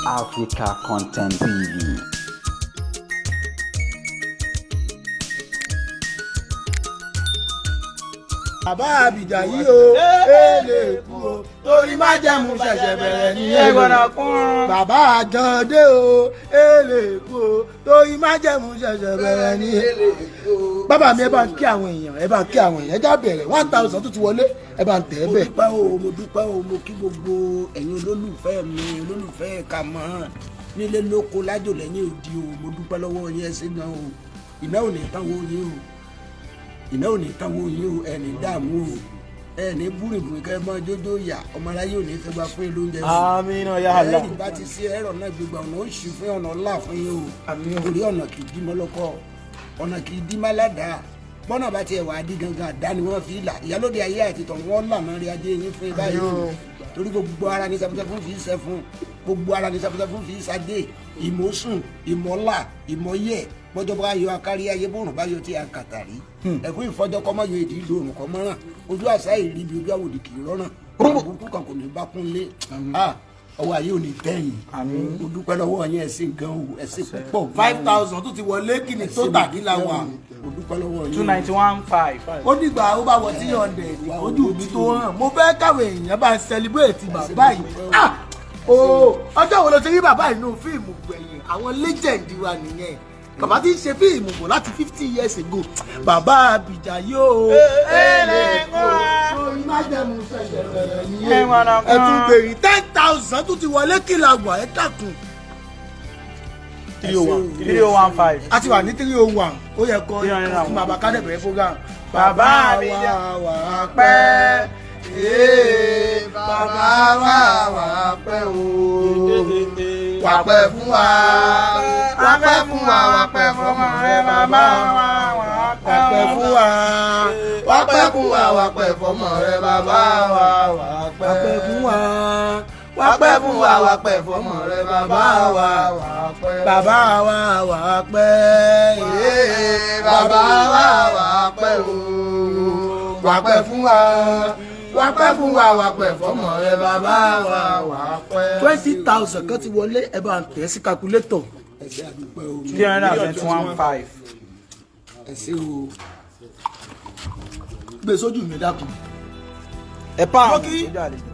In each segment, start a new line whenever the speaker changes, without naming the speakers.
Africa Content TV.
Bàbá àbìjà yìí o, èlé kú o, torí májẹ̀mú ṣẹ̀ṣẹ̀ bẹ̀rẹ̀ ní èlé. Bàbá àjọ̀dé o, èlé kú o, torí májẹ̀mú ṣẹ̀ṣẹ̀ bẹ̀rẹ̀ ní èlé. Bàbá mi, ẹ bá ń kí àwọn èèyàn, ẹ bá ń kí àwọn èèyàn. Ẹ já bẹ̀rẹ̀, 1,000 tó ti wọlé, ẹ bá ń tẹ̀ ẹ́
Mo
bẹ̀.
dúpẹ́ o, mo dúpẹ́ o. Mo kí gbogbo ẹ̀yin olólùfẹ́ mi, olólùfẹ́ Kàmọ́, nílé lóko, lájò, lẹ́yìn òdi o. Mo dúpẹ́ lọ́wọ́ yín, ẹ ṣé gan o. Iná ò ní tán wo yín o, iná ò ní tán wo yín o. Ẹ̀ ní dààmú o, ẹ̀ ní búrìbùrì kẹ́ ẹ mọ́ jójó yà. Ọmọ aráyé ò ní fẹ́ gba fún yín lóúnjẹ o.
Amina ya Allah.
Ẹ̀rì bá ti sí ẹ̀rọ náà, gbégbá ọ̀nà ó sì fún ọ̀nà ọ̀la fún yín o.
Àmín o.
Torí ọ̀nà kì í dí mọ́lọ́kọ́, ọ̀nà kì í dí máládàá. Bọ́nà bá tiẹ̀ wà á dí gangan, àdá ni wọ́n fi là. Ìyálóde ayé àti tọ̀ wọ́n lànà rí ajé yín fún yín báyìí o. Torí gbogbo ara ní sẹfúnsẹfún fi í sẹfún, gbogbo ara ní sẹfúnsẹfún fi í sadé. Ìmọ̀sùn, ìmọ̀lá, ìmọ̀yẹ̀, bọ́jọ́ bá yọ akárí ayé, bóòrùn bá yọ tí a kàtàrí, ẹ̀kún ìfọjọ́ kọ́mọ́ yọ èdè ìlú òrùn kọ́mọ́ràn, ojú àṣà ìríbi, ojú àwòdì kì í rọ́ràn, àbùkù kan kò ní bá kún lé. Ah, ọwọ́ ayé ò ní tẹ̀yìn. Mo dúpẹ́ lọ́wọ́ yín, ẹ ṣé gan o, ẹ ṣé púpọ̀.
5,000 tó ti wọlé, kí ni tó tàbí la wà?
Mo dúpẹ́ lọ́wọ́ yín.
291.5.
Ó dìgbà ó bá wọ 300 ojú mi tó hàn. Mo fẹ́ káwọn èèyàn bá ń celebrate bàbá yìí. Ah, ooo, ọjọ́ wo ló ti rí bàbá yìí nínú fíìmù gbẹ̀yìn? Àwọn legend wa nìyẹn, bàbá tí ń ṣe fíìmù bọ̀ láti 50 years ago. Bàbá Àbìjà yóò orí májẹ̀mú ṣẹ̀ṣẹ̀ bẹ̀rẹ̀ nìyẹn. Ẹ tún gbèrè, 10,000 tún ti wọlé. Kí la wà? Ẹ dákun. 301.
3015.
A ti wà ní 301. Ó yẹ kọ́
301.
fún bàbá kádẹ̀ bẹ̀rẹ̀ program.
Bàbá
wa wà á pẹ́ ee, bàbá wa wà á pẹ́ o, wà pẹ́ fún wa, wà pẹ́ fún wa, wà pẹ́ fọmọ rẹ, bàbá
wa wà
wà pẹ́ fún wa, wà pẹ́ fún wa, wà pẹ́ fọmọ rẹ, bàbá wa wà pẹ́ fún wa, wà pẹ́ fún wa, wà pẹ́ fọmọ rẹ, bàbá wa
wà pẹ́.
Bàbá wa wà pẹ́ ee,
Bàbá wa wà pẹ́ o, wà pẹ́ fún wa, wà pẹ́ fún wa, wà pẹ́ fọmọ rẹ, bàbá wa wà pẹ́.
20,000 kan ti wọlé, ẹ bá ń tẹ̀ sí calculator.
Ẹ ṣé, àdúpẹ́ o.
321.5.
Ẹ ṣé o.
Gbé sójú mi, dákun.
Ẹ pa àwọn
Mo kí-
sójú àlejò.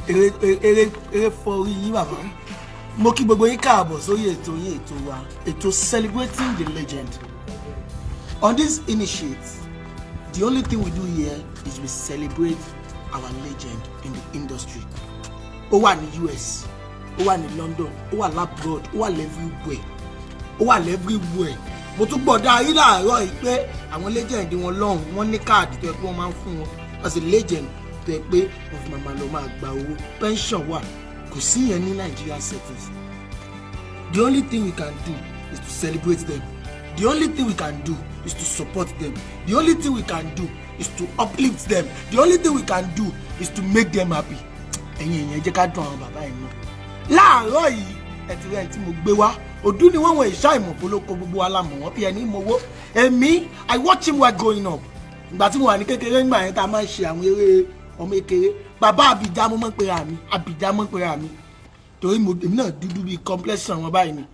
Eré eré eré fọ orí yín. Bàbá, mo kí gbogbo yín káàbọ̀ sórí ètò yín, ètò wa, ètò Celebrating the Legend. On this initiate, the only thing we do here is we celebrate our legend in the industry. Ó wà ní US, ó wà ní London, ó wà l'abroad, ó wà everywhere, ó wà everywhere. Mo tún gbọ́dọ̀ ayé láàárọ̀ yìí pé àwọn legend wọn lọ́hùn, wọ́n ní káàdì tó yẹ pé wọ́n máa ń fún wọn as a legend, tó yẹ pé wọ́n fi máa lọ máa gba owó pension wà. Kò sí yẹn ní Nigeria settings. The only thing we can do is to celebrate them. The only thing we can do is to support them. The only thing we can do is to uplift them. The only thing we can do is to make them happy. Ẹ̀yin èèyàn, jẹ́ ká dùn àwọn bàbá yìí náà láàárọ̀ yìí. Ẹ ti rẹ̀ tí mo gbé wá, òdú ni wọ́n wọ ìṣá ìmọ̀fólókò, gbogbo wa la mọ̀ wọ́n bí ẹni mowó. Èmi, I watch him while growing up. Ìgbà tí mo wà ní kékeré, ńgbà yẹn tá a máa ń ṣe àwọn eré ọmọ kékeré, bàbá Àbíjà mo mọ̀ ń pera mi, Àbíjà mo ń pera mi, torí mo èmi náà dúdú bíi complexion wọn báyìí ni.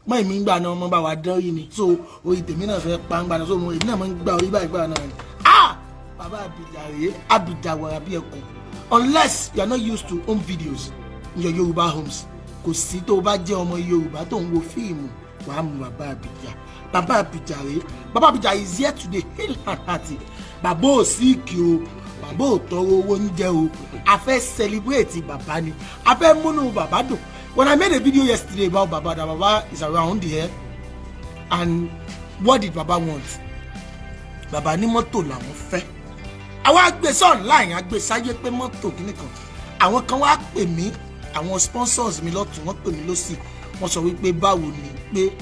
Mọ èmi ń gbà náà, ọmọ bá wa dán yìí ni, so orí tèmi náà fẹ́ pa ń gbà náà, so mo èmi náà máa ń gba orí báyìí gbà náà ni. Ah, bàbá Àbíjà rèé, Àbíjà wàrà bí ẹkùn. Unless you are not used to home videos in your Yorùbá homes, kò sí. Tó o bá jẹ́ ọmọ Yorùbá tó ń wo fíìmù, wàá mú bàbá Àbíjà. Bàbá Àbíjà rèé. Bàbá Àbíjà is here today, hail and hearty. Bàbá ò sick o, bàbá ò tọrọ owó oúnjẹ o. A fẹ́ celebrate bàbá ni, a fẹ́ múnú bàbá dùn. When I made a video yesterday about bàbá, that bàbá is around here, and what did bàbá want? Bàbá ní mọ́tò làwọn fẹ́. Àwa agbésọ̀ online, agbésáyé pé mọ́tò kìíní kan. Àwọn kan wá pè mí, àwọn sponsors mi lọ́tún, wọ́n pè mí lọ́sì, wọ́n sọ wípé báwo ni pé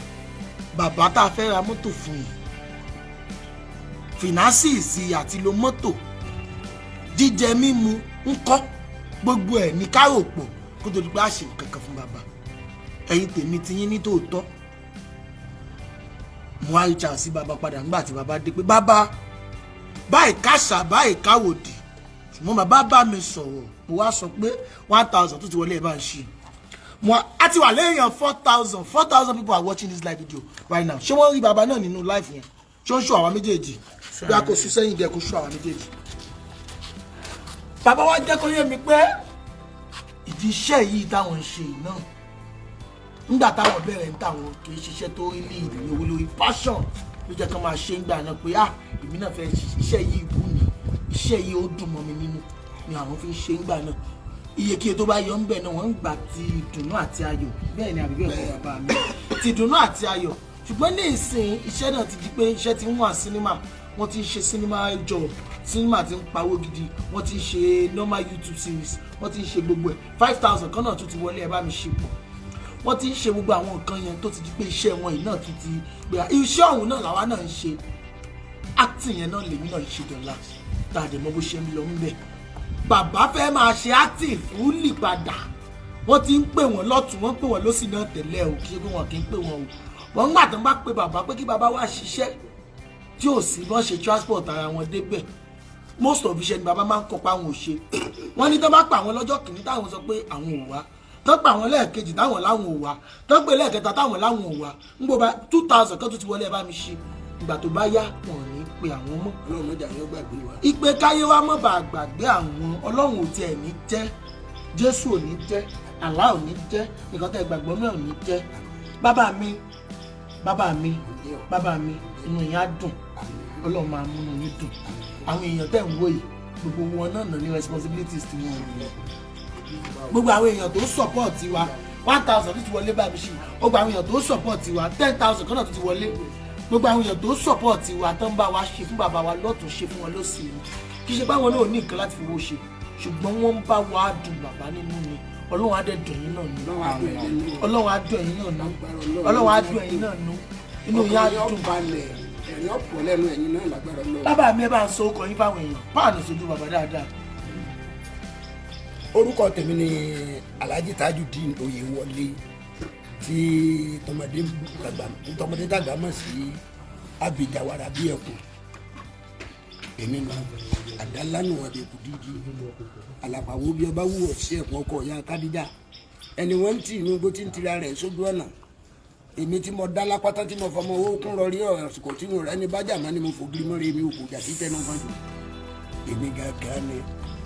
bàbá tá a fẹ́ ra mọ́tò fún yìí, finances àti lo mọ́tò, jíjẹ mímu ńkọ́, gbogbo ẹ̀ ní kárò pọ̀ kó tó di pé a ṣe nǹkan kan fún bàbá. Ẹ̀yin tèmi ti yín ní tòótọ́, mo wá reach out sí bàbá padà nígbà tí bàbá dé pé bàbá báyìí káṣà, báyìí káwòdì. Ṣùgbọ́n bàbá bá mi sọ̀rọ̀, mo wá sọ pé 1,000 tó ti wọlé, ẹ̀ bá ń ṣe. Mo a ti wà léèyàn 4,000. 4,000 people are watching this live video right now. Ṣé wọ́n rí bàbá náà nínú live yẹn? Ṣé ó ń ṣó àwa méjèèjì? Bí a kò sún sẹ́yìn díẹ̀, kó ṣó àwa méjèèjì. Bàbá wa jẹ́ kó yé mi pé ìdí iṣẹ́ yìí táwọn ń ṣe yìí náà, nígbà táwọn bẹ̀rẹ̀ ń tàwọn, kì í ṣiṣẹ́ tó rí ní ìdílé owó lórí. Passion ló jẹ́ kó máa ṣe ń gbà náà pé, ah, èmi náà fẹ́ iṣẹ́ yìí wù mí, iṣẹ́ yìí ó dùn mọ́ mi nínú ni àwọn fi ń ṣe ń gbà náà. Iyekíye tó bá yọ ń bẹ̀ náà, wọ́n ń gbà ti ìdùnnú àti ayọ̀. Bẹ́ẹ̀ ni àbí bẹ́ẹ̀ kọ́, bàbá mi? Ti ìdùnnú àti ayọ̀. Ṣùgbọ́n ní ìsìn, iṣẹ́ náà ti di pé iṣẹ́ ti ń wà. Sinimá, wọ́n ti ń ṣe sinimá job, sinimá ti ń pawó gidi, wọ́n ti ń ṣe normal YouTube series, wọ́n ti ń ṣe gbogbo ẹ̀. 5,000 kan náà tún ti wọlé, ẹ bá mi ṣe pọ̀. Wọ́n ti ń ṣe gbogbo àwọn nǹkan yẹn tó ti di pé iṣẹ́ wọn yìí náà tún ti pé iṣẹ́ ọ̀hún náà làwa náà ń ṣe. Acting yẹn náà lèmi náà ń ṣe dọ̀la, tá a dẹ̀ mọ bó ṣe ń lọ ń bẹ̀. Bàbá fẹ́ máa ṣe acting fúlì padà. Wọ́n ti ń pè wọ́n lọ́tún, wọ́n pè wọ́n lọ́sì náà tẹ́lẹ̀ o. Kí ṣe pé wọn kì í pè wọ́n o. Wọ́n ń gbà tó ń bá pe bàbá pé kí bàbá wá ṣiṣẹ́ tí ò sí bọ́n ṣe transport ara wọn débẹ̀, most of iṣẹ́ ni bàbá máa ń kópa àwọn ò ṣe. Wọ́n ní tó bá pa àwọn lọ́jọ́ kìíní, táwọn sọ pé àwọn ò wá, tó pa àwọn lẹ́ẹ̀kejì, táwọn láwọn ò wá, tó pè lẹ́ẹ̀kẹta, táwọn láwọn ò wá, ń gbọ́ bá 2,000 kan tó ti wọlé, ẹ bá mi ṣe. Ìgbà tó bá yá, wọn ò ní pe àwọn mọ́.
Ọlọ́run mọ́jà yóò gbàgbé wa.
Ìpè káyé wa mọ̀ bá gbàgbé àwọn. Ọlọ́run ò tiẹ̀ ní jẹ́, Jésù ò ní jẹ́, Allah ò ní jẹ́, nǹkan tẹ́ gbàgbọ́ náà ò ní jẹ́. Bàbá mi, bàbá mi, bàbá mi, inú yín á dùn. Ọlọ́run máa múnú yín dùn. Àwọn èèyàn tẹ̀ ń wò yìí, gbogbo wọn náà ní responsibilities tí wọ́n ní. Gbogbo àwọn èèyàn tó support wa, 1,000 tó ti wọlé, bá mi ṣe. Gbogbo àwọn èèyàn tó support wa, 10,000 kan náà tó ti wọlé. Gbogbo àwọn èèyàn tó support wa, tó ń bá wa ṣe fún bàbá wa lọ́tún, ṣe fún wọn lọ́sì ni. Kì í ṣe báwọn náà ò ní nǹkan láti fowó ṣe, ṣùgbọ́n wọ́n ń bá wa dùn bàbá nínú ni. Ọlọ́run á dẹ̀ dùn yín náà nù. Ọlọ́run á dùn ẹ̀yin náà nù. Ọlọ́run á dùn ẹ̀yin náà nù. Inú yín á dùn.
Balẹ̀ ẹ̀rín ọ̀pọ̀ lẹ́nu ẹ̀yin náà lágbára Ọlọ́run.
Bàbá mi, ẹ bá ń sọ ọkọ yín fáwọn èèyàn, páànù sójú bàbá dáadáa.
Orúkọ tèmi ni Alhaji Tajudeen Oyèwọlé, tí tọmọdé dàgbà mọ̀ sí Abidjawara bí ẹkùn. Èmi nù àdálánù àbẹ̀kù dídí àlàpàwọ̀ bí ọba wù ọ́ sí ẹ̀kún ọkọ̀ ìyá Kádíjà, ẹni wọ́n ń tì inú igbó tí ń tira rẹ̀ sójú ọ̀nà. Èmi tí mo dá lápátá, tí mo fọmọ owó kún rọrí ọ̀sìkò tí mo rẹ́ ní bájà mọ́ ni mo fògiri mọ́rí. Èmi ò kò jà sí tẹnu fọ́jú. Èmi gàgà ni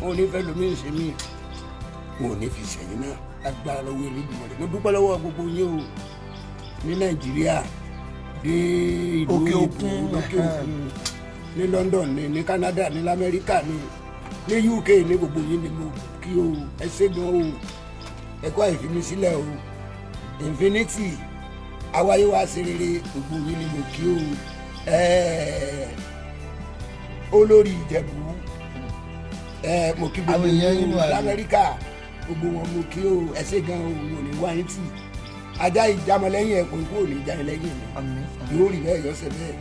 wọn ò ní fẹ́ lómi ń ṣe mí, wọn ò ní fi sẹ́yìn náà agbára lọ́wọ́ Elédùmarè. Mo dúpẹ́ lọ́wọ́ gbogbo yín o, ní Nàìjíríà dé ìlú
Òkè
òyìnbó,
òkun,
lókè òkun, ní London, ní Canada, ní lamẹ́ríkà, ní UK, ní gbogbo yín ni mo kí o. Ẹ ṣé gan o, ẹ kú àìfi sílẹ̀ o. Infinity awáyé wá ṣe rere, gbogbo yín ni mo kí o. Olórí Ìjẹ̀bú, mo kí gbogbo
Àwọn èèyàn
yín
yín wà ní.
Lamẹ́ríkà, gbogbo wọn mo kí o. Ẹ ṣé gan o, mo ní wáyé tì ajá ìjámọ́lẹ́yìn ẹ̀kọ́, ikú ò ní já lẹ́yìn mi.
Àmín.
Yóò rí bẹ́ẹ̀, yọ̀ọ́sẹ̀ bẹ́ẹ̀.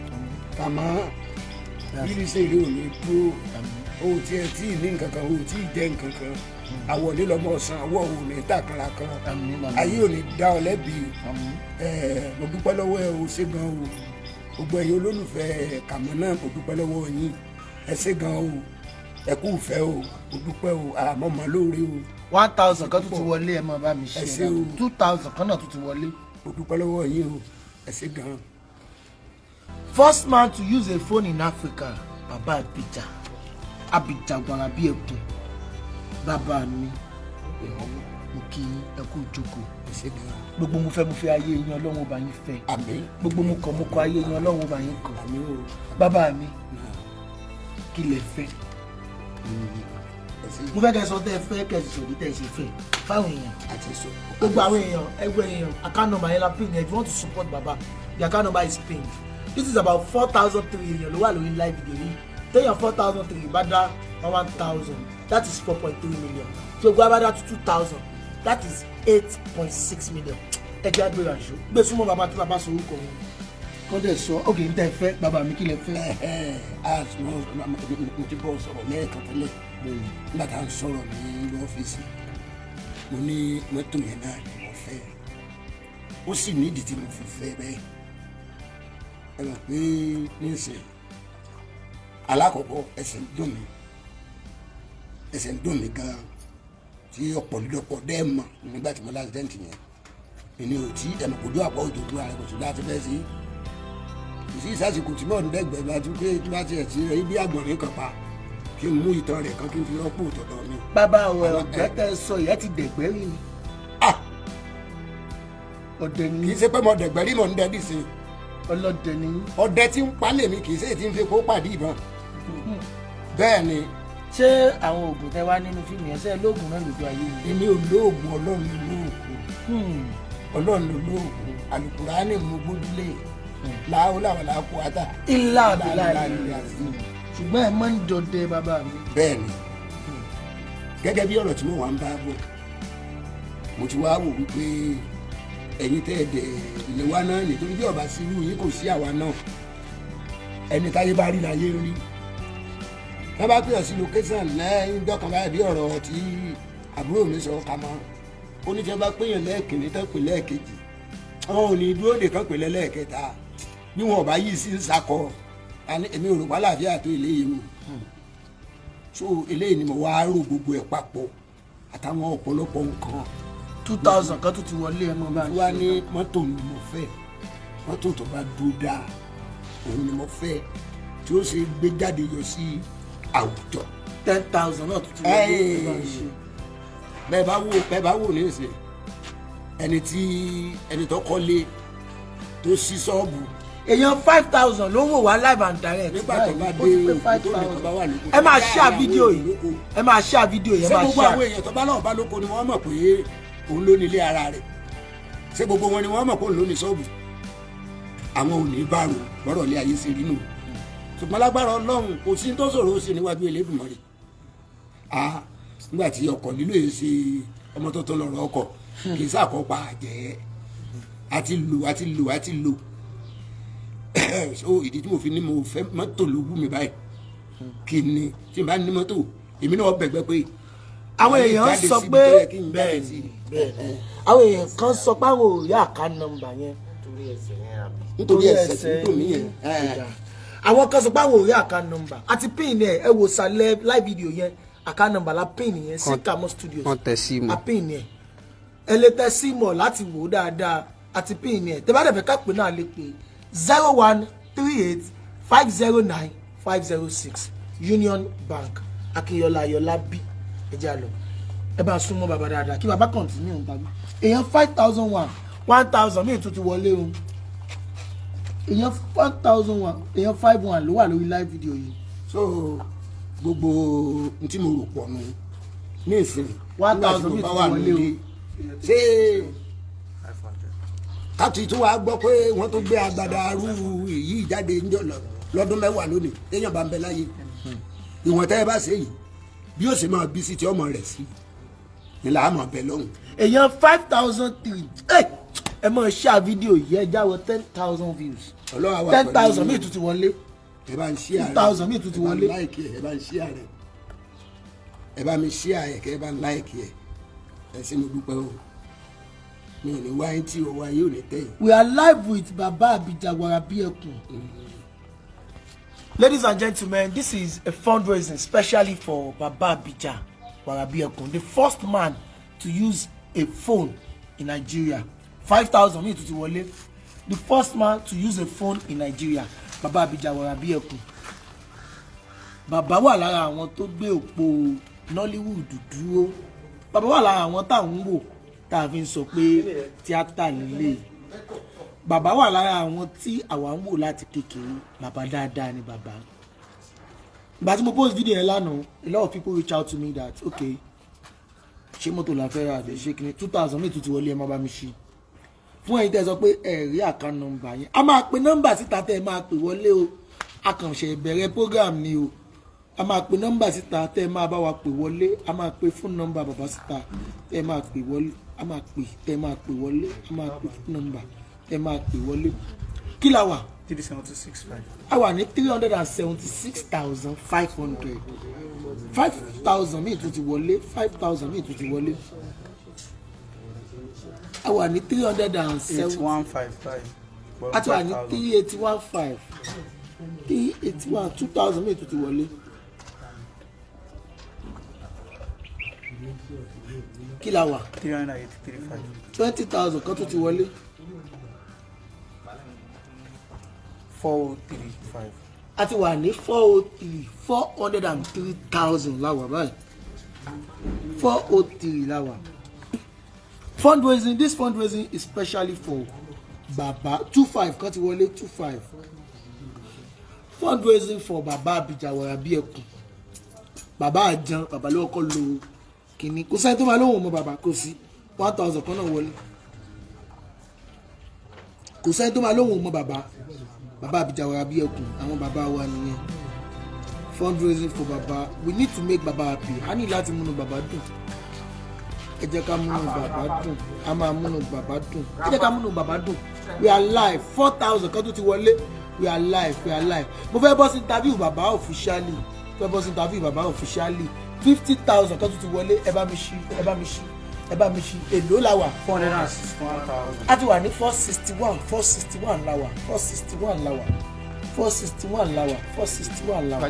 Kàmọ́ rírì sèré ò ní dúró. O ò tiẹ̀ tí ì ní nǹkan kan, o ò tí ì jẹ́ nǹkan kan. Àwọ̀ lílọ́mọ ọ̀sán, àwọ̀ ò ní tàkàrà kan.
Àmín bàbá.
Ayé ò ní dá ọ lẹ́bi.
Àmín.
Mo dúpẹ́ lọ́wọ́ ẹ o, ṣé gan o. Gbogbo ẹ̀yin olólùfẹ́ Kàmọ́ náà, mo dúpẹ́ lọ́wọ́ yín. Ẹ ṣé gan o, ẹ kú ìfẹ́ o. Mo dúpẹ́ o, àmọ́ mọ́ lóore o.
1,000 kan tó ti wọlé, ẹ máa bá mi ṣe.
Ẹ ṣé o.
2,000 kan náà tó ti wọlé.
Mo dúpẹ́ lọ́wọ́ yín o, ẹ ṣé gan.
First man to use a phone in Africa, Baba Abija, Abijagbara bí ẹkùn. Bàbá mi, mo kí yín, ẹ kú ìjókòó.
Ẹ ṣé gan.
Gbogbo mo fẹ́ mo fẹ́ ayé yín, Ọlọ́run ọba yín fẹ́.
Àmín.
Gbogbo mo kọ̀ mo kọ̀ ayé yín, Ọlọ́run ọba yín kọ̀.
Àmín o.
Bàbá mi, kí lẹ fẹ́?
Ẹ ṣé.
Mo fẹ́ kẹ́ sọ tẹ́ ẹ fẹ́, kẹ́ ẹ sì sọ̀dí tẹ́ ẹ ṣe fẹ́ fáwọn èèyàn.
Àti sọ.
Gbogbo àwọn èèyàn, ẹgbẹ́ èèyàn, account number yẹn la pin. If you want to support baba, the account number is pinned. This is about 4,003 èèyàn ló wà lórí live video yìí. Téèyàn 4,003 bá dá 1,000, that is 4.3 million. Tí gbogbo abá dá 2,000, that is 8.6 million. Ẹ jẹ́ àgbèrè àṣọ gbé súnmọ́ bàbá tí bàbá sọ orúkọ wọn kọ́ dẹ̀ sọ. Ok, n tẹ́ fẹ́, bàbá mi, kí lẹ fẹ́?
ẹ ẹ mo ti bọ́ sọ̀rọ̀ lẹ́ẹ̀kan tẹ́lẹ̀ nígbà tá à ń sọ̀rọ̀ ní ọ́fíìsì. Mo ní mọ́tò yẹn náà ni mo fẹ́, ó sì nídìí tí mo fi fẹ́ bẹ́ẹ̀. Ẹ mọ̀ pé nísìnyí, alákọ̀ọ́kọ́, ẹsẹ̀ ń dùn mí, ẹsẹ̀ ń dùn mí gan-an, tí ọ̀pọ̀lọpọ̀ dẹ́ mọ̀ nígbà tí mo l'accident yẹn. Èmi ò tí ẹ̀mọ̀ kò dún àpọ̀ òjòjú ààrẹ kò sí láti fẹ́ sí. Kò sí ìsásìkò tí mò ń dẹ́gbẹ̀ẹ́ bá ti pé tí bá tiẹ̀ ti rẹ̀ ibi àgbọ̀nrín kan pa kí n mú ìtàn rẹ̀ kan kí n fi rọ́pò tọ̀dọ̀ mi.
Bàbá ọ̀rọ̀ ọ̀gbẹ́ tẹ́ sọ ìyẹn ti dẹ̀gbẹ́ rí ni.
Ah!
Ọdẹ
Kì
ni
í ṣe pé mo dẹ̀gbẹ́ rí, mo ń dẹ́ dì sí.
Ọlọ́dẹ ni.
Ọdẹ tí ń pa lèmi, kì í ṣe tí ń fi kó pàdé ìbọn. Bẹ́ẹ̀ ni.
Ṣé àwọn oògùn tẹ wá nínú fíìmù yẹn, ṣé ẹ lóògùn náà lójú ayé yìí?
Èmi ò lóògùn, Ọlọ́run ló lóògùn. Ọlọ́run ló lóògùn. Àlùkùránì mo gbójúlé, láwùláwà làákù átà.
Ilá àbílà yìí, ṣùgbọ́n ẹ máa ń dọdẹ, bàbá mi.
Bẹ́ẹ̀ ni, gẹ́gẹ́ bí ọ̀rọ̀ tí mo wà ń bá bọ̀, mo ti wá wò wípé ẹ̀yin tẹ́ ẹ dẹ̀ lè wá náà nítorí bí ọba sí irú yín kò sí àwa náà. Ẹni táyé bá rí láyé ń rí. Wọ́n bá pè ọ́ sí location lẹ́yìn dọ́kan báyìí, bí ọ̀rọ̀ tí àbúrò mi sọ ká mọ́ ó ní tí wọ́n bá pèèyàn lẹ́ẹ̀kìnní tán pè lẹ́ẹ̀kejì, wọn ò ní dúró dè kán pè lẹ́ẹ̀kẹta bí wọn ò bá yí sí ń sakọ. Èmi ò rò pa láàfíà tó eléyìí o. So eléyìí ni mo wá rò gbogbo ẹ̀ papọ̀ àtàwọn ọ̀pọ̀lọpọ̀ nǹkan.
2,000 kan tó ti wọlé, ẹ mọ bá.
Wá ní mọ́tò ni mo fẹ́, mọ́tò tó bá dúró dáa òun ni mo fẹ́, tí ó ṣe gbé jáde yọ sí àwùjọ.
10,000 náà tó ti wọlé, ẹ bá ń ṣe.
Bẹ́ẹ̀ bá wò ní ìsìn, ẹni tí ẹni tó kọ́lé tó ṣí ṣọ́ọ̀bù.
Èèyàn 5,000 ló ń wò wá live and direct.
Nígbà tó bá
Ó
dé
ti pé
òkú
five
tó nìkan
thousand.
bá wà lóko.
Ẹ máa share fídíò yìí, ẹ máa share fídíò yìí, ẹ
Ṣé
máa
gbogbo
share.
àwọn èèyàn tó bá náà bá lóko ni wọ́n mọ̀ pé òun ló ní ilé ara rẹ̀? Ṣé gbogbo wọn ni wọ́n mọ̀ pé òun ló ní ṣọ́ọ̀bù? Àwọn ò ní bá rò bọ́rọ̀ ilé ayé ṣe rí nù. Ṣùgbọ́n lágbára Ọlọ́run, kò sí tó ṣòro ó sì níwájú Elédùmarè. Ah, nígbà tí ọkọ̀ lílo yìí ṣe ọmọ tuntun lọ́rọ̀ ọkọ̀ kì í ṣàkópa àjẹ́ àti lò àti lò àti lò. So ìdí tí mo fi ní mo fẹ́ mọ́tò ló wù mí báyìí. Kí ni tí n bá ní mọ́tò, èmi náà bẹ̀gbẹ́ pé
Àwọn èèyàn
jáde
sọ
síbi
pé
tó yẹ kí n jáde sí.
Àwọn èèyàn kan sọ pé àwọn ò rí account number yẹn.
Nítorí ẹsẹ̀ tí ń dùn mí yẹn.
Àwọn kan sọ pé àwọn ò rí account number àti pin ẹ. Ẹ wò sàlẹ̀ live video yẹn, account number la pin yẹn sí Kamo Studios.
Wọ́n tẹ̀ sí mọ́.
A pin ẹ, ẹ lè tẹ sí mọ̀ láti wò ó dáadáa àti pin ẹ. Tẹ bá dẹ̀ fẹ́ ká pè náà, lè pè 0138509506, Union Bank, Akínyọlá Ayọ̀lá bí. Ẹ jẹ́ àlọ́, ẹ bá súnmọ́ bàbá dáadáa kí bàbá continue tàbí èèyàn 5,001, 1,000 míì tún ti wọlé o. Èèyàn 1,001, èèyàn 51 ló wà lórí live video yìí.
So gbogbo n tí mo rò pọ̀ nù ní ìsìn
1,000
nígbà tí mo
míì
bá
tún
wà
wọlé o.
nílé, ṣé káàtì tó wàá gbọ́ pé wọ́n tó gbé agbada arú èyí jáde níjọ́ lọ́dún 10 lónìí, téèyàn bá ń bẹ láyé, ìwọ̀n tẹ́ ẹ bá ṣe yìí, bí ó ṣe máa bí sí tí ọmọ rẹ̀ sí ni làá máa bẹ lọ́hùn.
Èèyàn 5,003, ẹ mọ̀ share fídíò yìí, ẹ jáwọ́ 10,000 views.
Ọlọ́run á wà
ten
pẹ̀lú
thousand
yín.
míì tún ti wọlé.
Ẹ bá ń share rẹ̀.
2,000 míì tún ti wọlé.
Ẹ bá ń like ẹ, ẹ bá ń share rẹ̀, ẹ bá mi share ẹ, kẹ́ ẹ bá ń like ẹ. Ẹ ṣé, mo dúpẹ́ o. Mi ò ní wáyé tí o wáyé ò ní tẹ̀yìn.
We are live with Baba Abija Warabiekun. Ladies and gentlemen, this is a fundraising specially for Baba Abija Warabiekun, the first man to use a phone in Nigeria. 5,000 míì tún ti wọlé. The first man to use a phone in Nigeria, Baba Abija Warabiekun. Bàbá wà lára àwọn tó gbé òpó Nollywood dúró. Bàbá wà lára àwọn tá à ń wò tá a fi ń sọ pé tíátà nílé. Bàbá wà lára àwọn tí àwa ń wò láti kékeré. Bàbá dáadáa ni bàbá. Ìgbà tí mo post video yẹn lánàá, a lot of people reach out to me that okay, ṣé mọ́tò la fẹ́ rà àbí ṣé kíni? 2,000 míì tún ti wọlé, ẹ má bá mi ṣí. Fún ẹ̀yin tẹ́ ẹ sọ pé ẹ rí account number yẹn, a máa pe nọ́mbà síta tẹ́ ẹ máa pè wọlé o. A kàn ṣe ìbẹ̀rẹ̀ program ni o. A máa pe nọ́mbà síta tẹ́ ẹ máa bá wa pè wọlé. A máa pe fún nọ́mbà bàbá síta tẹ́ ẹ máa pè wọlé. A máa pè tẹ́ ẹ máa pè wọlé. A máa pe fún nọ́mbà tẹ́ ẹ máa pè wọlé. Kí la wà?
376,500.
A wà ní 376,500. 5,000 míì tún ti wọlé, 5,000 míì tún ti wọlé. A wà ní three hundred and
eight
seventy
one five five.
A ti wà ní 381,500, 381, 2,000 míì tún ti wọlé. Kí la wà?
383,500.
20,000 kan tó ti wọlé.
403,500.
A ti wà ní 403, 403,000 la wà báyìí. 403 la wà. Fundraising, this fundraising is specially for baba. 25 kan ti wọlé, 25. Fundraising for Baba Abijawara bí ẹkùn, bàbá àjàn, bàbá ló kọ́ lo kìnní. Kò sẹ́ni tó máa lóhùn mọ́ bàbá, kò sí. 1,000 kan náà wọlé. Kò sẹ́ni tó máa lóhùn mọ́ bàbá, bàbá Abijawara bí ẹkùn, àwọn bàbá wa nìyẹn. Fundraising for baba. We need to make baba happy. A ní láti múnú bàbá dùn. Ẹ jẹ́ ká múnú bàbá dùn. A máa múnú bàbá dùn. Ẹ jẹ́ ká múnú bàbá dùn. We are live. 4,000 kan tó ti wọlé. We are live, we are live. Mo fẹ́ bọ́ sí interview bàbá officially, fẹ́ bọ́ sí interview bàbá officially. 50,000 kan tó ti wọlé. Ẹ bá mi ṣí, ẹ bá mi ṣí, ẹ bá mi ṣí. Èló la wà?
461,000.
A ti wà ní 461, 461 la wà, 461 la wà, 461 la wà, 461 la wà.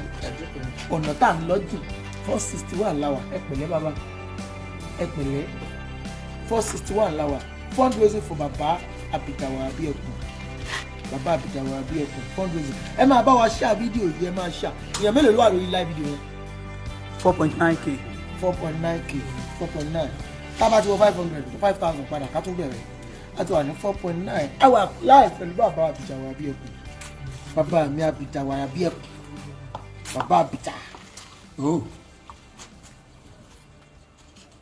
Ọ̀nà tá à ń lọ jù. 461 la wà. Ẹ pẹ̀lẹ́ bàbá, ẹ pẹ̀lẹ́. 461 la wà. Fundraising for baba Abijawara bí ẹkùn, baba Abijawara bí ẹkùn, fundraising. Ẹ máa bá wa share fídíò yìí, ẹ máa share. Èèyàn mélòó ló wà lórí live video yẹn?
4.9K.
4.9K, 4.9. Tá a bá ti wọ 500, 5,000 padà, ká tún bẹ̀rẹ̀. A ti wà ní 4.9. A wà live pẹ̀lú bàbá Abijawara bí ẹkùn, bàbá mi Abijawara bí ẹkùn, bàbá Abija.
Oh.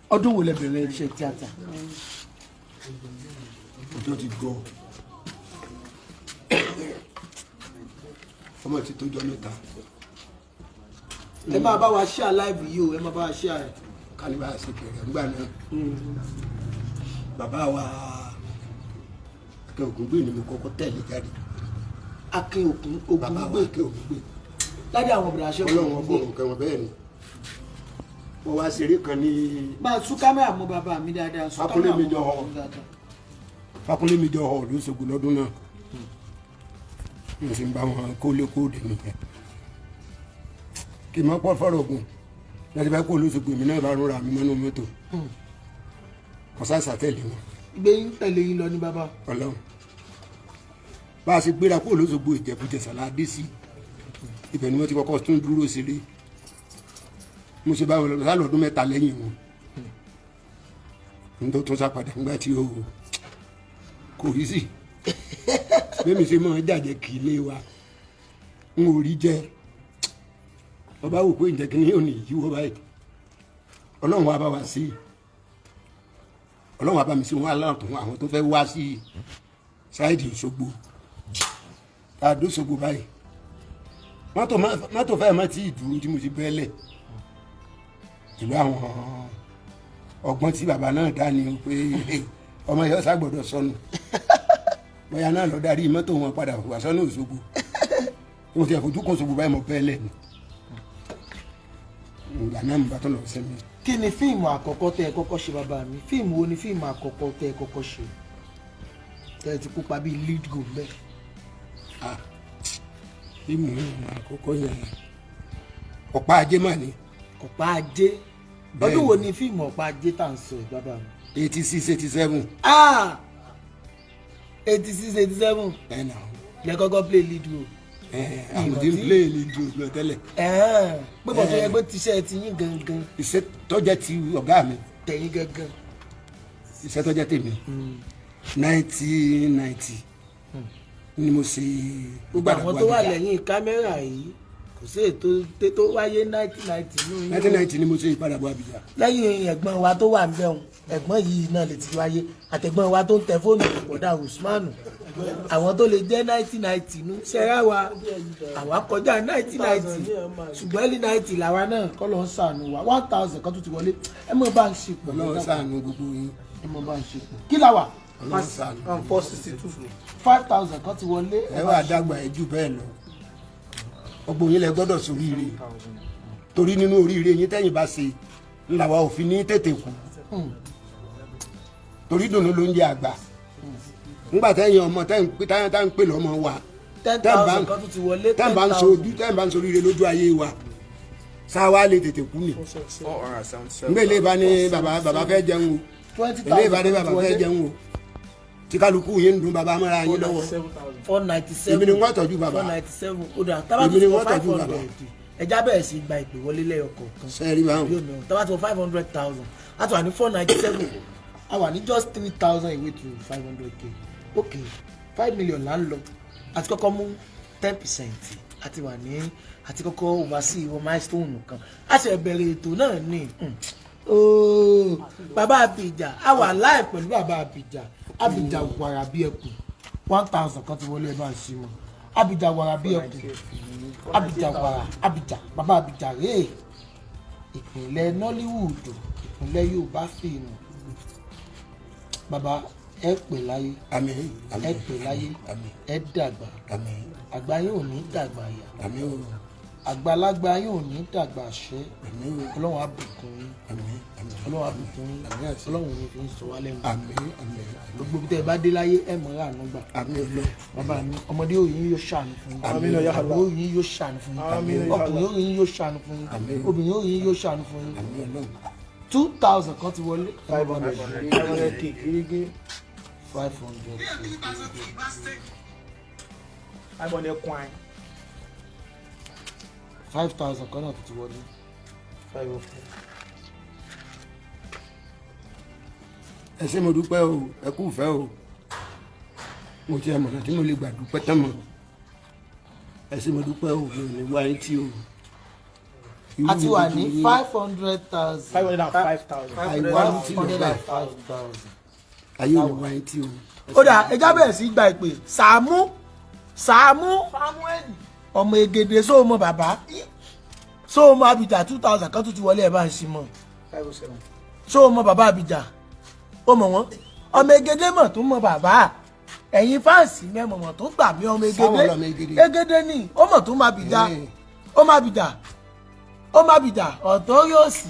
Ọdún wo lẹ bẹ̀rẹ̀ iṣẹ́ tíátà?
Ọjọ́ ti gọ, ọmọ ti tó jọ mẹ́ta.
Ẹ máa bá wa share live yìí o, ẹ máa bá wa share ẹ.
Kálíbà ṣe bẹ̀rẹ̀ ńgbà náà, bàbá wa Akin Ògúngbè ni mo kọ́kọ́ tẹ̀lé jáde.
Akin Ògún
Bàbá wa
Ògúngbè
Akin Ògúngbè.
Ládé àwọn obìnrin aṣọ.
Ọlọ́run ọgbọ́n nǹkan wọn bẹ́ẹ̀ ni wọ́n wá ṣeré kan ní
Bá a sún kámẹ́rà mọ́ bàbá mi dáadáa, sún
Akúnlé
kámẹ́rà
mi
mọ́
jọ.
bàbá mi dáadáa.
Fakunlé mi jọ hall lóṣogbo lọ́dún náà. Mo sì ń bá wọn kólé kóòdù nìyẹn kì í mọ́ pọ́ fọ́rọ̀ ogun láti bá kó lóṣogbo, èmi náà bá rúra mi mọ́nú mọ́tò kọ́sá sàtẹ̀lé wọn.
Ìgbé yín tẹ̀lé yín lọ ní bàbá.
Ọlọ́run, bá a ṣe gbéra kó lóṣogbo, Ìjẹ̀bú-Jẹ̀ṣà la dé sí. Ibẹ̀ ni wọ́n ti kọ́kọ́ tún dúró ṣeré. Mo ṣe báwọn lọ sálọ ọdún 3 lẹ́yìn wọn n tó tún sápadà nígbà tí o kò rí sí bẹ́ẹ̀ mi ṣe máa jàjẹ́ kì í lé wa, n ò rí jẹ. Ọba wò pé ǹjẹ́ kí ni yóò ní ìyíwọ́ báyìí. Ọlọ́run wa bá wa sí, Ọlọ́run wa bá mi sí wọn aláǹtọ̀ àwọn tó fẹ́ wá sí sáìdì Òṣogbo. Tá a dó Òṣogbo báyìí, mọ́tò fẹ́ẹ̀ má tí ì dúró tí mo ti bẹ́ẹ̀lẹ̀ ìlú. Àwọn ọgbọ́n tí bàbá náà dá ni pé ọmọ yẹn ọ̀sà gbọ́dọ̀ sọnù, bóyá náà lọ darí mọ́tò wọn padà wá sọ́nà Òṣogbo. Tí mo ti àfojú kan Òṣogbo báyìí, mo bẹ́ẹ̀lẹ̀ ni. Ìgbà náà mo bá tó lọ sẹ́mi.
Kí ni fíìmù àkọ́kọ́ tẹ́ ẹ kọ́kọ́ ṣe, bàbá mi? Fíìmù wo ni fíìmù àkọ́kọ́ tẹ́ ẹ kọ́kọ́ ṣe tẹ́ ẹ ti kópa bíi lead role bẹ́ẹ̀?
Ah, fíìmù àkọ́kọ́ yẹn, Ọ̀pá Ajé mà ní.
Ọ̀pá Ajé.
Bẹ́ẹ̀ni.
Ọdún wo ni fíìmù Ọ̀pá Ajé tá à ń sọ yìí, bàbá mi?
86, 87.
Ah, 86, 87.
Ẹ̀ nà.
Lẹ kọ́kọ́ play lead role?
Ẹ̀, àwọn tí ń play lead role lọ tẹ́lẹ̀.
Ẹ̀ẹ́n, pé bọ̀ tó yẹ pé tíṣẹ́ ti yín gangan.
Iṣẹ́ tọ́jẹ́ ti ọ̀gá mi.
Tẹ̀yìn gangan.
Iṣẹ́ tọ́jẹ́ tèmi, 1990 ni mo ṣe.
Gbogbo àwọn tó wà lẹ́yìn kámẹ́rà yìí, kò sí ètò tó wáyé 1990 nínú yín.
1990 ni mo ṣe Ìpadàbọ̀ Àbíjà.
Lẹ́yìn ẹ̀gbọ́n wa tó wà ń bẹ̀rùn, ẹ̀gbọ́n yìí náà lè ti wáyé, àtẹ̀gbọ́n wa tó ń tẹ fóònù, bọ̀dá Usmanu, àwọn tó lè jẹ́ 1990 nú ṣẹ́ra wa. Àwa kọjá 1990, ṣùgbọ́n early 90 làwa náà. Kọ́ ló ń sànù wa. 1,000 kan tó ti wọlé. Ẹ mọ̀ bá ń ṣe pọ̀.
Ọlọ́run ṣàánú gbogbo yín.
Ẹ mọ̀ bá ń ṣe pọ̀. Kí la wà?
Ọlọ́run ṣàánú.
462.
5,000 kan ti wọlé.
Ẹ wà dàgbà ẹ jù bẹ́ẹ̀ lọ. Ọgbọ́n yín lẹ gbọ́dọ̀ sóríire, torí nínú oríire yín tẹ́yìn bá ṣe ńlá wa òfin ní tètè kú, torí dùnú ló ń jẹ àgbà ńgbà tẹ́yìn ọmọ tẹ́yìn tá ń pè lọ́mọ wa.
10,000 kan tó ti wọlé.
Tẹ́yìn bá ń sojú, tẹ́yìn bá ń soríire lójú ayé wa. Sáwa lè tètè kú ni. Ngbélé bá ní bàbá bàbá fẹ́ jẹun o. Ilé ìbá ní bàbá fẹ́ jẹun o. Tí kálukú yín ń dun bàbá mọ́ra yín lọ́wọ́.
497.
Èmi ni wọ́n tọ́jú bàbá.
497 ó dà tábà
Èmi
tó
ni
ti wọ
wọ́n
five
tọ́jú bàbá.
hundred ẹja bẹ̀rẹ̀ sí gba ìpè wọlé lẹ́yọ kọ̀ọ̀kan.
Sẹ́ẹ̀rí báwọn.
Yóò nà tábà tó 500,000 a tó wà ní 497, a wà ní just 3,000 away to 500K. Ok, 5 million là ń lọ, àti kọ́kọ́ mú 10%, àti wà ní àti kọ́kọ́ oversee ìwọ milestone kan, a sì bẹ̀rẹ̀ ètò náà ní ooo. Bàbá Abija, a wà live pẹ̀lú bàbá Abija. Abija wàrà bí ẹkùn, 1,000 kan ti wọlé, ẹ bá ń ṣe wọn. Abija wàrà bí ẹkùn, Abija wàrà, Abija, bàbá Abija rèé, ìpínlẹ̀ Nollywood, ìpínlẹ̀ Yorùbá fíìmù. Bàbá, ẹ pè láyé.
Àmín.
Ẹ
Àmín.
pè láyé.
Àmín.
Ẹ dàgbà.
Àmín.
Àgbà yóò ní dàgbà yà.
Àmín o.
Àgbàlagbà yóò ní dàgbà ṣẹ́.
Àmín o.
Ọlọ́run á bùkún yín.
Àmín. Àmín.
Ọlọ́run á bùkún yín.
Àmín àṣẹ.
Ọlọ́run ò ní fi ń sọ wá lẹ́nu.
Àmín. Àmín.
Gbogbo bí tẹ́ ẹ bá dé láyé, ẹ mọ̀ ọ́ àánú gbà.
Àmín Ọlọ́run.
Bàbá mi, ọmọdé òyìn yóò ṣàánú fún yín.
Àmín.
Àgbà òyìn yóò ṣàánú fún yín. Ọkùnrin òyìn yóò ṣàánú fún yín. Obìnrin òyìn yóò ṣàánú fún yín.
Àmín Ọlọ́run.
2,000 kan ti wọlé.
500, 500K gírígí.
500.
500 coin.
5,000 kan náà tó ti wọlé.
504.
Ẹ ṣé, mo dúpẹ́ o, ẹ kú ìfẹ́ o. Mo ti ẹ mọ̀nà tí mo lè gbà dúpẹ́ tán mọ́. Ẹ ṣé, mo dúpẹ́ o, mi ò ní wá yín tí o.
A ti wà ní 500,000.
505,000.
Àìwá ló ti lọ
hundred
báyìí.
and five thousand.
Ayé ò ní wá yín tí o.
Ó dà, ẹja bẹ̀rẹ̀ sí gba ìpè. Sàámú, Sàámú ọmọ Egede, sóòmọ bàbá, sóòmọ Abija? 2,000 kan tún ti wọlé, ẹ̀ bá ń ṣe mọ́.
507.
Sóòmọ bàbá Abija? Ó mọ̀ wọ́n, ọmọ Egede mọ̀ tó mọ bàbá. Ẹ̀yin fans mẹ́mọ̀ mọ̀ tó gbà mí, ọmọ
Sáwọn
Egede.
ọlọ́mọ Egede.
Egede ni ó mọ̀ tó mọ Abija. Ó mọ Abija, ó mọ Abija ọ̀tọ̀ yóò sì.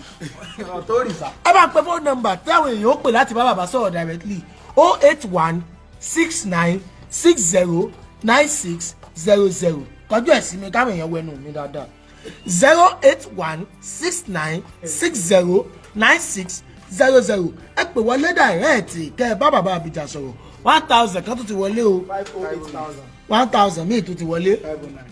Ọ̀tọ̀ rìsà.
Ẹ bá ń pe phone number tí àwọn èèyàn ó pè láti bá bàbá sọ̀rọ̀ directly: 08169609600. Kọjú ẹ̀ sí mi káwọn èèyàn wẹnu mi dáadáa: 08169609600. Ẹ pè wọlé direct kẹ́ ẹ bá bàbá Abija sọ̀rọ̀. 1,000 kan tó ti wọlé o.
508,000.
1,000 míì tó ti wọlé.
509.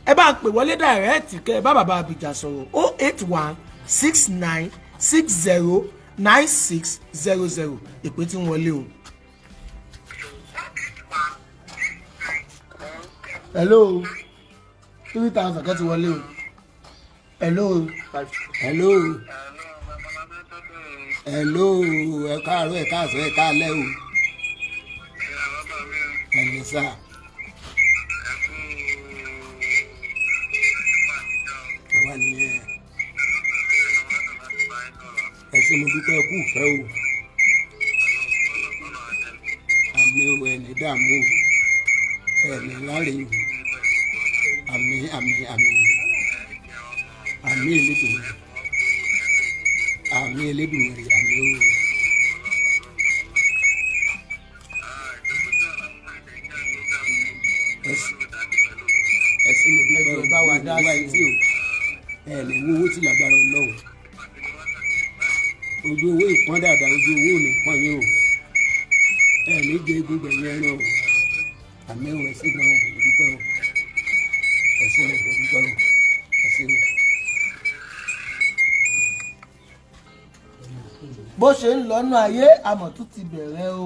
Ẹ bá ń pè wọlé direct kẹ́ ẹ bá bàbá Abija sọ̀rọ̀: 08169609600. Ìpè tí ń wọlé o. Hello, 3,000 kan ti wọlé o. Hello.
Hello, hello, ẹ káàárọ̀, ẹ káàsán, ẹ káalẹ́ o. Ẹ lè sá. Àwa nìyẹn. Ẹ ṣé, mo dúpẹ́, kú ìfẹ́ o. Àmín o, ẹ ní dààmú o, ẹ ní láre o. Àmín, àmín, àmín, àmín Elédùmarè, àmín Elédùmarè, àmín o. Ẹ ṣé, mo dúpẹ́ o.
Ẹ bá wa dá
wá
sí
etí o. Ẹ lè wo owó tí lágbára Ọlọ́run, ojú owó ìpọ́n dáadáa, ojú owó ò ní pọ́n yín o. Ẹ ní jẹ egun gbẹ̀yìn ẹran o. Àmín o. Ẹ ṣé gan o, mo dúpẹ́ o. Ẹ ṣé o, mo dúpẹ́ o. Ẹ ṣé o.
Bó ṣe ń lọ́nà ayé, àmọ̀tún ti bẹ̀rẹ̀ o,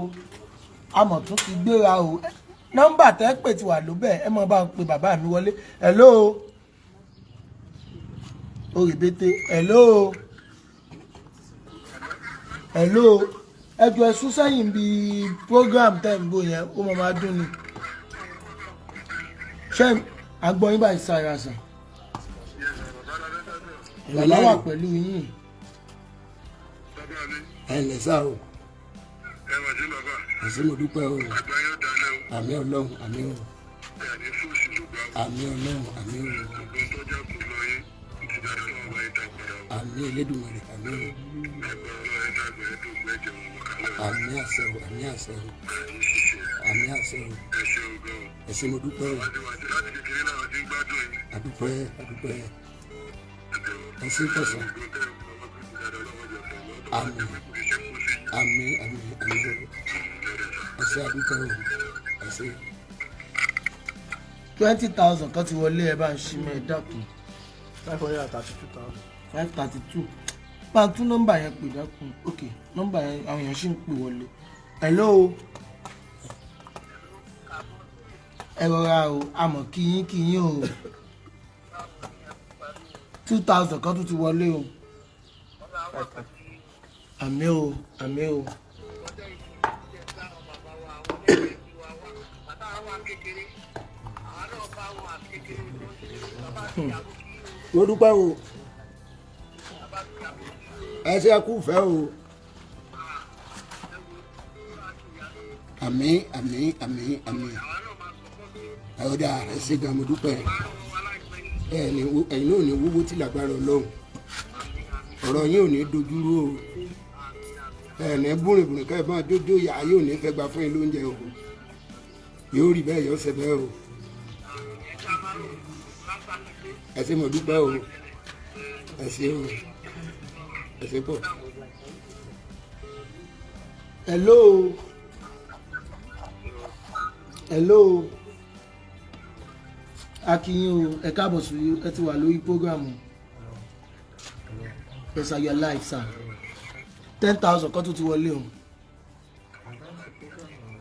àmọ̀tún ti gbéra o. Nọ́mbà tẹ́ pè ti wà lóbẹ̀, ẹ mọ̀ bá ń pe bàbá mi wọlé. Hello, òrìbètè. Hello, hello. Ẹ jọ, ẹ sún sẹ́yìn bí program tẹ́ ń bò yẹn, ó mọ̀ máa dún ni. Ṣé àgbọ̀n yín báyìí sára sàn? Bàbá wà pẹ̀lú yín.
Ẹ ǹlẹ́ sá o. Ẹ ṣé, mo dúpẹ́ o. Àmín Ọlọ́run, àmín o. Àmín Ọlọ́run, àmín o. Àmín Elédùmarè, àmín o. Àmín àṣẹ o, àmín àṣẹ o, àmín àṣẹ o. Ẹ ṣé, mo dúpẹ́ o. Àdúpẹ́, àdúpẹ́. Ẹ ṣé pẹ̀sán. Àmín àmín àmín àmín o. Ẹ ṣé àdúpẹ́ o, ẹ ṣé.
20,000 kan ti wọlé, ẹ bá ń ṣí mọ́, ẹ dákun.
532,000.
532. Bá a tún nọ́mbà yẹn pè, dákun. Ok, nọ́mbà yẹn, àwọn èèyàn ṣì ń pè wọlé. Hello, ẹ rọra o, àmọ́ kíyín kíyín o. 2,000 kan tún ti wọlé o. Àmín o, àmín o.
Mo dúpẹ́ o, ẹ ṣé, ẹ kú fẹ́ o. Àmín àmín àmín àmín. Ẹ ó dáa, ẹ ṣé gan, mo dúpẹ́. Ẹ ní ẹ̀yin náà ò ní wúwo tí lágbára Ọlọ́run, ọ̀rọ̀ yín ò ní dojúrú o. Ẹ ní búrìbùrì kẹ́ ẹ máa jójó yà, ayé ò ní fẹ́ gba fún yín lóúnjẹ o. Yóò rí bẹ́ẹ̀, yóò ṣe bẹ́ẹ̀ o. Ẹ ṣé, mo dúpẹ́ o, ẹ ṣé o, ẹ ṣé pọ̀.
Hello, hello, akinyin o, ẹ káàbọ̀ sí, ẹ ti wà lórí program. Yes sir, you are live, sir. 10,000 kan tó ti wọlé o,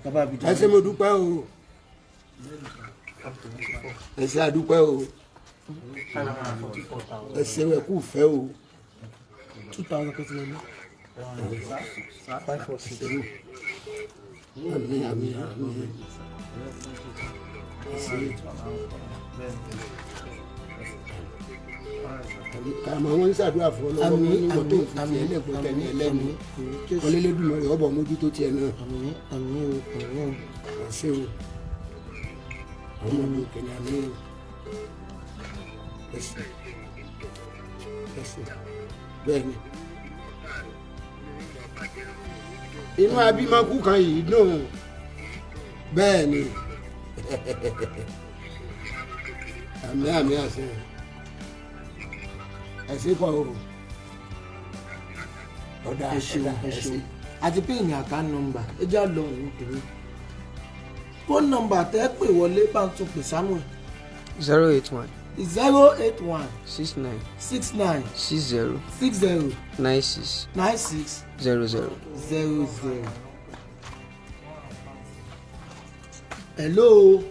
bàbá Abidjan.
Ẹ ṣé, mo dúpẹ́ o, ẹ ṣé, àdúpẹ́ o.
544,000.
Ẹ ṣé, ẹ kú fẹ́ o.
2,000 kan ti wọlé.
546.
Àmín àmín àmín, ẹ ṣé. Kàmá wọn ń ṣàdúrà fún ọ lọ́wọ́.
Àmín.
Wọn ní wọ́n tó ń fi
Àmín.
tiẹ̀ lẹ́gbọ̀ọ́ tẹ̀lé ẹlẹ́nu.
Àmín Jésù.
Ọlẹ́lẹ́dùnmọ́ rẹ̀ ọbọ̀ mójútó tiẹ̀ náà.
Àmín àmín o, àmín o.
Ẹ ṣé o, àwọn ọmọ mi kẹlẹ. Àmín o, ẹ ṣé, ẹ ṣé. Bẹ́ẹ̀ ni, inú abímọ́kù kan yìí dùn bẹ́ẹ̀ ni. Àmín àmín àṣẹ. Ẹ ṣé pọ̀ o, ọ̀dà.
Ẹ ṣeun.
Ọ̀dà.
Ẹ ṣeun. Àti pé ní account number, ẹ já lọ òun tèmi, phone number tẹ́ pè wọlé, bá ń tún pè, Samuel.
081
081
69
69
60
60
96
96
00.
00. Hello,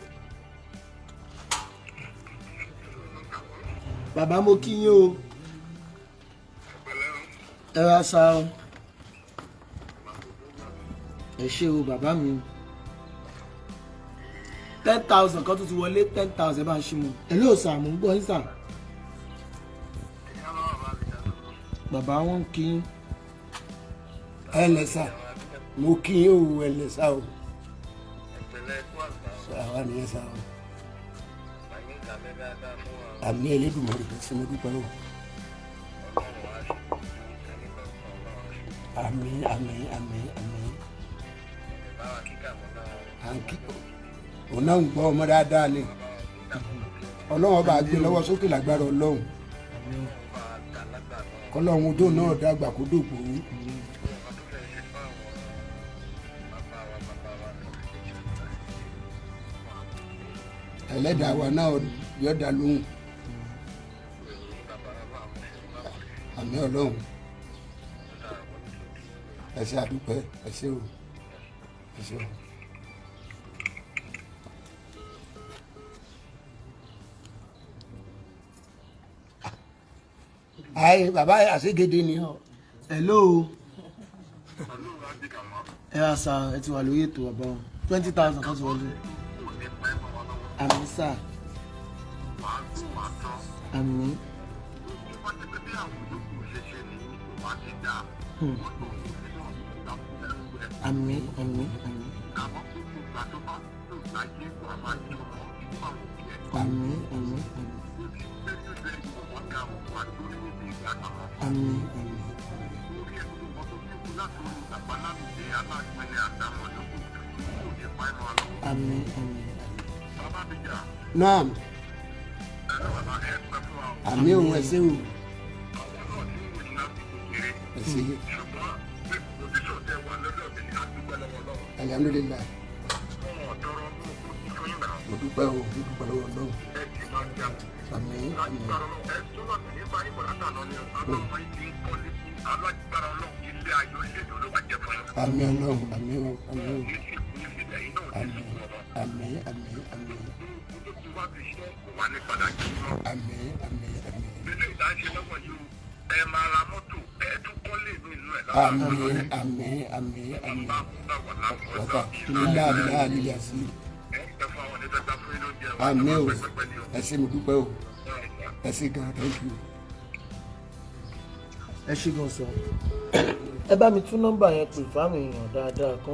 bàbá, mo kí yín o, ẹ ra sa o. Ẹ ṣé o, bàbá mi. 10,000 kan tó ti wọlé, 10,000, ẹ bá ń ṣí mu. Hello sir, mo ń gbọ́ yín, sir. Bàbá, wọn kí yín.
Ẹ lẹ sà, mo kí yín o, ẹ lẹ sà o. Àwa nìyẹn sà o. Àmín Elédùmarè, sí, mo dúpẹ́ o. Àmín àmín àmín àmín. À ń kí òun náà, ń gbọ́ ọmọ dáadáa ni. Ọlọ́run ọba gbé lọ́wọ́ sókè lágbára Ọlọ́run, kọlọ́run odò náà dàgbà kó dògbò. Ẹlẹ́dàá wa náà yóò dá lóhùn. Àmín Ọlọ́run. Ẹ ṣé àdúpẹ́, ẹ ṣé o, ẹ ṣé o. Ayi bàbá àṣegede ni ọ.
Hello, ẹ ra sir, ẹ ti wà lórí ètò, bàbá o. 20,000 kan ti wọlé. Àmín sir, àmín. Àmín àmín àmín àmín àmín àmín àmín àmín àmín.
Naam, àmín o, ẹ ṣé o. Ẹ ṣé. Alihamudulilayi. Mo dúpẹ́ o, mo dúpẹ́ lọ́wọ́ Ọlọ́run. Àmín, àmín. Àmín Ọlọ́run, àmín o, àmín o. Àmín, àmín, àmín, àmín. Àmín, àmín, àmín. Àmín, àmín, àmín, àmín. Wọ́tà ilé àbílẹ̀ àbílẹ̀ àti. Àmín o, ẹ ṣé, mo dúpẹ́ o. Ẹ ṣé gan, thank you.
Ẹ ṣé gan sir. Ẹ bá mi tún nọ́mbà yẹn pè fáwọn èèyàn dáadáa kan.